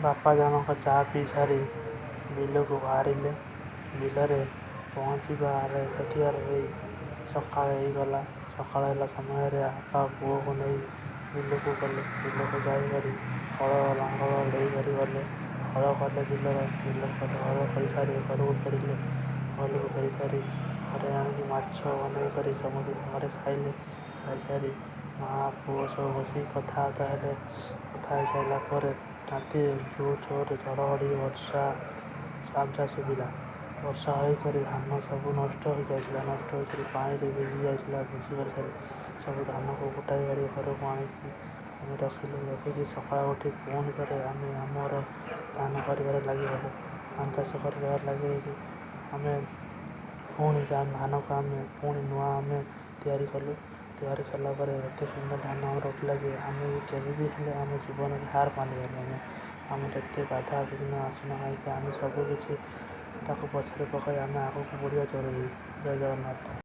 ବାପା ଜଣକ ଚା ପିଇ ସାରି ବିଲକୁ ବାହାରିଲେ। ବିଲରେ ପହଞ୍ଚିବାରେ ଦେଖିବାରେ ସକାଳ ହେଇଗଲା। ସକାଳ ହେଲା ସମୟରେ ବାପା ପୁଅକୁ ନେଇ ବିଲକୁ ଗଲେ। ବିଲକୁ ଯାଇକରି ହଳ ଲଙ୍ଗଳ ନେଇକରି ଗଲେ। ହଳ କଲେ ବିଲର। ବିଲ ହଳ କରିସାରି ଘରକୁ ଫେରିଲେ। ଘରକୁ ଫେରିସାରି ଘରେ ଆଣିକି ମାଛ ବନେଇକରି ସମସ୍ତେ ସାଙ୍ଗରେ ଖାଇଲେ। ଖାଇସାରି ମାଆ ପୁଅ ସବୁ ବସିକି କଥାବାର୍ତ୍ତା ହେଲେ। କଥା ହେଇସାରିଲା ପରେ ରାତିରେ ଜୋର ଜୋରରେ ଘଡ଼ଘଡ଼ି, ବର୍ଷା ଶୁଭିଲା। ବର୍ଷା ହୋଇକରି ଧାନ ସବୁ ନଷ୍ଟ ହୋଇଯାଇଥିଲା। ନଷ୍ଟ ହୋଇକରି ପାଣିରେ ଭିଜି ଯାଇଥିଲା। ଭିଜି କରିସାରି ସବୁ ଧାନକୁ ଗୋଟାଇ କରି ଘରକୁ ଆଣିକି ଆମେ ରଖିଲୁ। ରଖିକି ସକାଳୁ ଉଠି ପୁଣି ଥରେ ଆମେ ଆମର ଧାନ କରିବାରେ ଲାଗିଗଲୁ। ଧାନ ଚାଷ କରିବାରେ ଲାଗିକି ଆମେ ପୁଣି ଧାନକୁ ଆମେ ପୁଣି ନୂଆ ଆମେ ତିଆରି କଲୁ। ତିଆରି କଲା ପରେ ଏତେ ସୁନ୍ଦର ଧାନ ଆମର ଉଠିଲା ଯେ ଆମେ କେବେ ବି ହେଲେ ଆମ ଜୀବନରେ ହାର ମାନିବାନି। ଆମେ ଯେତେ ବାଧା ବିଘ୍ନ ଆସୁନା କାହିଁକି, ଆମେ ସବୁକିଛି ତାକୁ ପଛରେ ପକାଇ ଆମେ ଆଗକୁ ବଢ଼ିବା ଜରୁରୀ। ଜୟ ଜଗନ୍ନାଥ।